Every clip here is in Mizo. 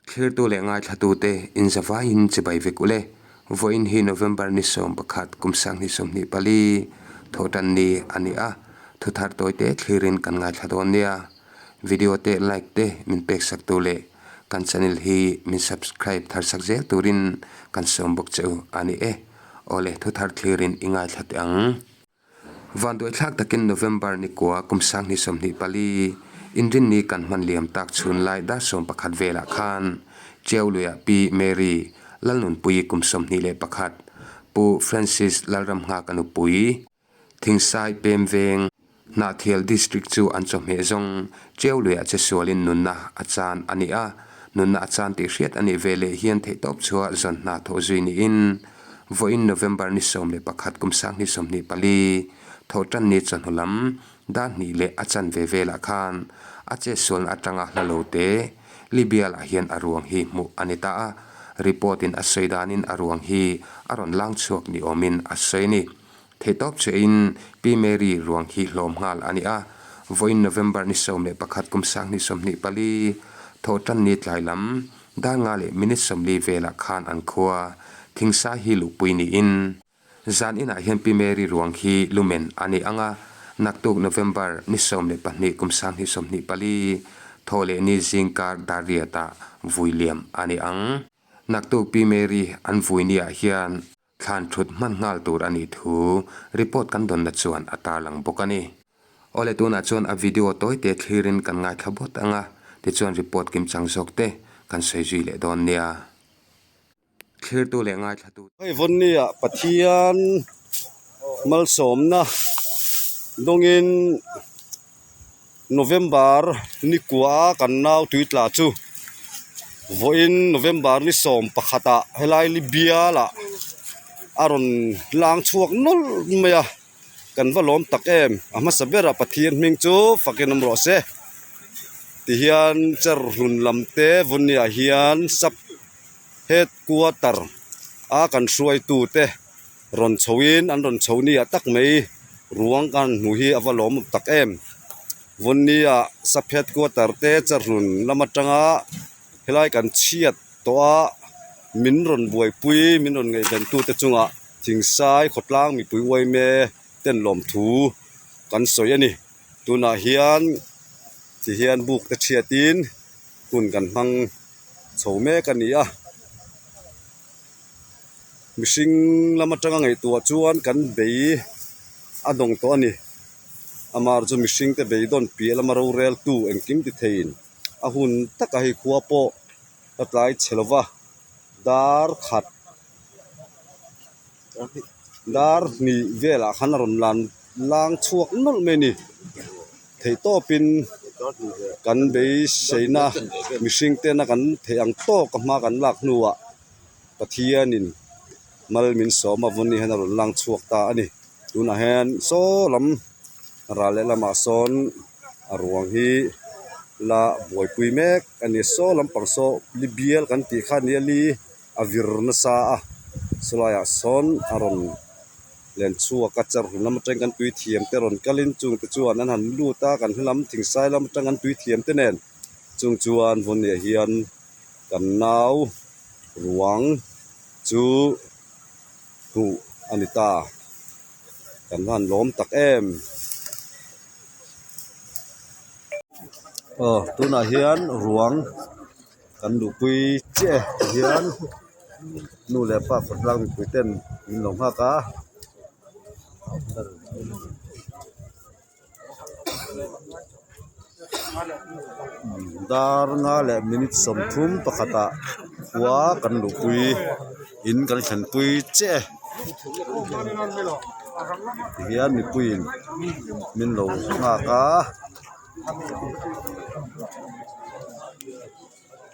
Thlirtu leh ngaithlatute inzavaiin chibai vek ule. Vawiin hi November ni 11 kum 2024 thawhtan ni a ni a, thuthar tawite thlirin kan ngaithla dawn nia. Video te like te min pek sak tu leh kan channel hi min subscribe thar sak zel turin kan sawm bawk che u a ni e. Awle thuthar thlirin i ngaithla teh ang. Vanduaithlak takin November ni kua kum 2024 inrinni kan hman liam tak chhun lai dar 11 velah khan Chiauluia Pi Mary Lalnunpuii kum 21, Pu Francis Lalramnghaka nupui, Thingsai Pem Veng, Hnahthial District chu an chawhmeh zawng Chiauluia che sualin nunna a chan a ni a, nunna a chan tih hriat a nih veleh hian theihtawp chhuah zawn hna thawh zui niin Vawiin November ni 11 kum 2024 thawhtan ni chawhnu lam dar hnih leh a chanve velah khan a chetsualna atanga hla lo te Libya lah hian a ruang hi hmuh a ni ta a, report in a sawi danin a ruang hi a rawn lang chhuak ni awmin a sawi a ni. Theihtawp chiahin Pi Mary ruang hi hlawm nghal a ni a, vawiin November ni 11 kum 2024 thawhtan ni tlai lam Dar nga leh minute 40 velah khan an khua Thingsai hi luhpui niin zan inah hian Pi Mary ruang hi lumen a ni ang a, naktuk November ni 12 kum 2024 thaw leh ni zingkar dar riatah vui liam a ni ang. Naktuk Pi Mary an vui niah hian Thlan thut hman nghal tur a nih thu report kan dawnna chuan a tarlang bawk a ni. Awle tunah chuan a video tawite thlirin kan ngaithla bawt ang a, tichuan report kimchang zawk te kan sawi zui leh dawn nia. Thlirtu leh ngaithlatu. Hei vawnnia Pathian malsawmna dawngin November ni kua kan nau tui tla chu vawiin November ni 11 ah helai Libya lah a rawn lang chhuak nawlh mai a kan va lawm tak em a hmasa berah Pathian hming chu fakin awm rawh se tihian chair hlun lam te vawnniah hian sub headquarter a kan hruaitu te. Rawn chhoin an rawn chho ni ah tak mai ruang kan hmuh hi a va lawm tak em. Vawnni ah sub headquarter te Cherhlun lam atanga helai kan chhiat tawh a min rawn buaipui min rawn ngaihven tu te chungah Thingsai khawtlang mipui uaime ten lawmthu kan sawi a ni. Tunah hian ti hian buk te chhiatin hun kan hmang chho mek a ni a. Mihring lam atanga ngaihtuah chuan kan bei a dawng tawh a ni. Amah chu mihring te beidawn piah lama rorel tu engkim ti theiin a hun taka hei khua pawh a tlai chhe lo va, dar khat dar hnih velah khan a rawn lan lang chhuak nawlh mai a ni. Theihtawpin kan beiseina mihring tena kan theih ang tawk a hma kan lak hnuah. Pathianin mal min sawm a vawn ni hian a rawn lang chhuak ta a ni. Tunah hian saw lam ral leh lamah sawn a ruang hi la buaipui mek a ni. Saw lampang saw li bial kan tih kha nia li a vir nasa a sawlaiah sawn a rawn len chhuak a cherhlum lam atangin kan tui thiam te rawn kalin chungte chuan an han lut a kan hmalam thingsai lam atang an tui thiam te nen chung chuan vawn ni ah hian kan nau ruang chu hmuh a ni ta kan va han lawm tak em aw tunah hian ruang kan luhpui chiah e tihian nu leh pa khawtlang mipui ten min lo nghak a. Dar nga leh minute 30 ah khua kan luhpui in kan thlenpui chiah e tihian mipuiin min lo nghak a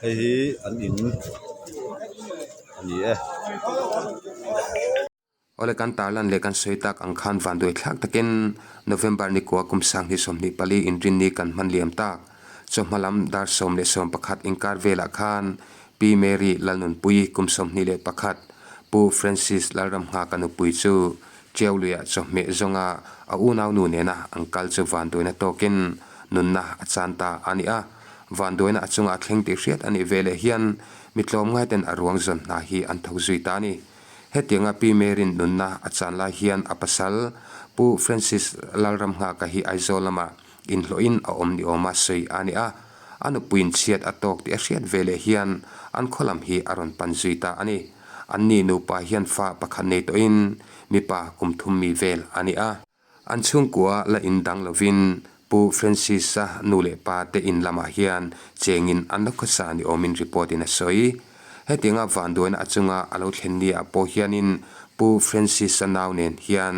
hei hi an in a ni e. Awle kan tarlan leh kan sawi tak ang khan vanduai thlak takin November ni kua kum 2024 inrinni kan hman liam tak. Chawhma lam dar 11 inkar velah khan Pi Mary Lalnunpuii kum 21, Pu Francis Lalramnghaka nupui chu Chiauluiah chawhmeh zawnga a unau nu nena an kal chu vanduaina tawkin nunna a chan ta a ni a. Vanduaina a chunga a thleng tih hriat a nih veleh hian mi tlawmngaiten a ruang zawn hna hi an thawk zui ta a ni. Hetianga Pi Mary'n nunna a chan lai hian a pasal Pu Francis Lalramnghaka hi Aizawl lamah inhlawhin a awm ni awma sawi a ni a, a nupuiin chhiat a tawk tih a hriat veleh hian an khaw lam hi a rawn pan zui ta a ni. Anni nupa hian fa pakhat nei tawhin mipa kum thum mi vel a ni a. An chhungkua la indang lovin Pu Francis-a nu leh pa te in lamah hian chengin an la khawsa ni awmin report in a sawi. Hetianga vanduaina a chunga a lo thlen ni ah pawh hianin Pu Francis-a nau nen hian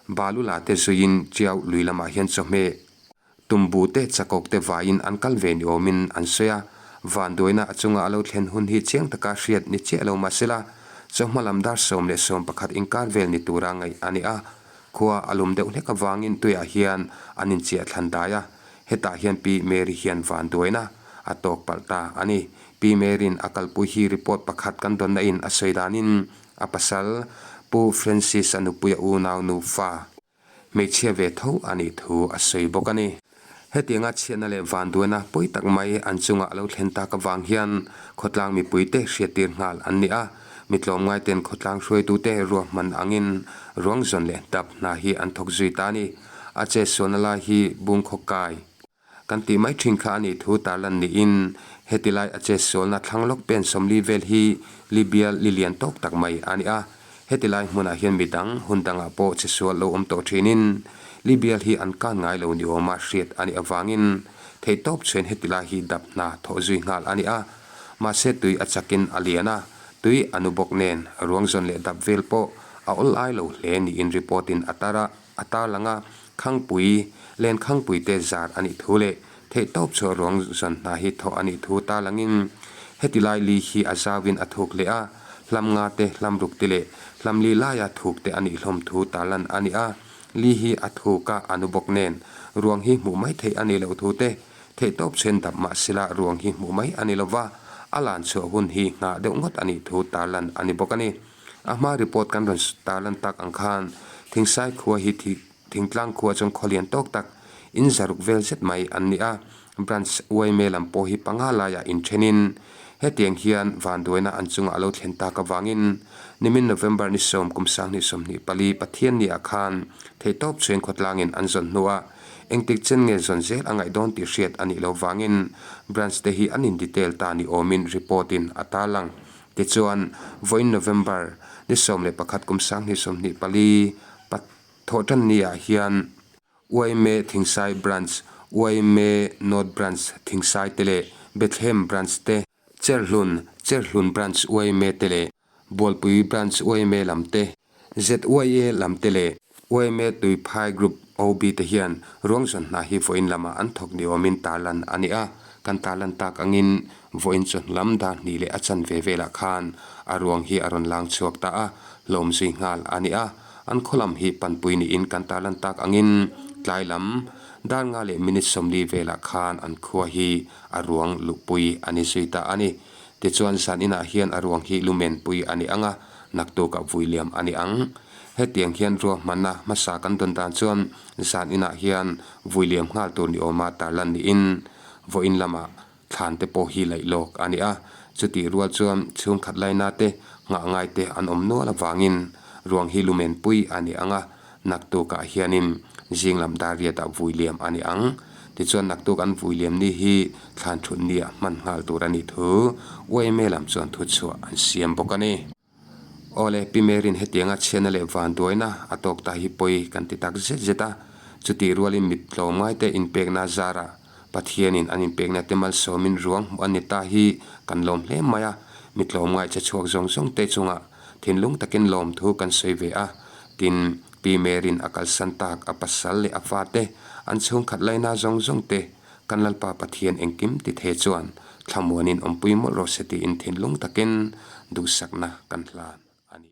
Balula te zuiin Tiau lui lamah hian chawhmeh Tumbu te chakawk te vaiin an kal ve ni awmin an sawi a, vanduaina a chunga a lo thlen hun hi chiang taka hriat ni chiah lo mahsela, chawhma lam dar 11 inkar vel ni tura ngaih a ni a. Khua a lum deuh hlek avangin tuiah hian an inchiah thlan dai a, hetah hian Pi Mary hian vanduaina a tawk palh ta a ni. Pi Mary'n a kalpui hi report pakhat kan dawnna in a sawi danin a pasal Pu Francis-a nupuia unau nufa, Hmeichhia ve tho a nih thu a sawi bawk a ni. Hetianga chhiatna leh vanduaina pawi tak mai an chunga a lo thlen tak avang hian khawtlang mipuite hriattir nghal an ni a, mi tlawmngaiten khawtlang hruaitute ruahman angin ruang zawn leh dap hna hi an thawk zui ta a ni. A chetsualna lai hi bungkhaw kai. Kan tih mai thin kha a nih thu tarlan niin heti lai a chetsualna thlang lawk pen 40 vel hi Libya li lian tawk tak mai a ni a. Heti lai hmunah hian mi dang hun dangah pawh chesual lo awm tawh thinin Libya hi an kan ngai lo ni awma hriat a nih avangin theihtawp chhuain heti lai hi dap hna thawh zui nghal a ni a. Mahse tui a chakin a lian a, tui a nu bawk nen ruang zawn leh dap vel pawh a awl ai lo hle niin report in a tar a. A tarlang a, Khangpui, Len Khangpui te zar a nih thu leh theihtawp chhuah ruang zawn hna hi thawh a nih thu tarlangin heti lai li hi a zauin a thuk leh a, hlam nga te, hlam ruk te leh hlam li laia thuk te a nih hlawm thu tarlan a ni a, li hi a thuk a, a nu bawk nen ruang hi hmuh mai theih a nih loh thu te, theihtawp chhen dap mah sila ruang hi hmuh mai a ni lova, a lan chhuah hun hi nghah deuh ngawt a nih thu tarlan a ni bawk a ni. A hma report kan rawn tarlan tak ang khan Thingsai khua hi thingtlang khua chuan khaw lian tawk tak in zaruk vel zet mai an ni a, branch yma lam pawh hi panga laiah inthenin hetiang hian vanduaina an chungah a lo thlen tak avangin nimin November ni 10 kum 2024 Pathian ni ah khan theihtawp chhuain khawtlangin an zawn hnu a, engtik chen nge zawn zel a ngaih dawn tih hriat a nih loh vangin branch te hi an in detail ta ni awmin report in a tarlang. Tichuan, vawiin November ni 11 kum 2024 Pathawhtan ni ah hian yma Thingsai Branch, yma North Branch Thingsai te leh Bethlehem Branch te, Cherhlun, Cherhlun Branch yma te leh Bualpui Branch yma lam te, ZYA lam te leh yma Tuiphai Group OB te hian ruang zawn hna hi vawiin lamah an thawk ni awmin tarlan a ni a, kan tarlan tak angin vawiin chawhnu lam dar hnih leh a chanve velah khan a ruang hi a rawn lang chhuak ta a, hlawm zui nghal a ni a, an khaw lam hi panpui niin kan tarlan tak angin tlai lam dar nga leh minute 40 velah khan an khua hi a ruang luhpui a ni zui ta a ni. Tichuan zan inah hian a ruang hi lumenpui a ni ang a, naktukah vui liam a ni ang. Hetiang hian ruahmanna hmasa kan dawn dan chuan zan inah hian vui liam nghal tur ni awma tarlan niin vawiin lamah thlan te pawh hi laih lawk a ni a. Chutih rual chuan chhungkhat laina te nghah ngai te an awm nual avangin ruang hi lumenpui a ni ang a, Naktukah hianin zing lam dar riatah vui liam a ni ang. Tichuan naktuk an vui liam ni hi thlan thut nia hman nghal tur a nih thu yma lam chuan thu chhuah an siam bawk a ni. Awle, Pi Mary'n hetianga chhiatna leh vanduaina a tawk ta hi pawi kan ti tak zet zet a. Chutih rualin mit tlawmngaite inpekna zarah Pathianin an inpekna te malsawmin ruang hmuh a ni ta hi kan lawm hle mai a. Mi tlawmngai che chhuak zawng zawng te chungah Thinlung takin lawmthu kan sawi ve a, tin, Pi Mary'n a kalsan tak a pasal leh a fate, an chhungkhat laina zawng zawng te, kan Lalpa Pathian engkim ti the chuan thlamuanin awmpui mawlh rawh se tiin thinlung takin duhsakna kan hlan a ni.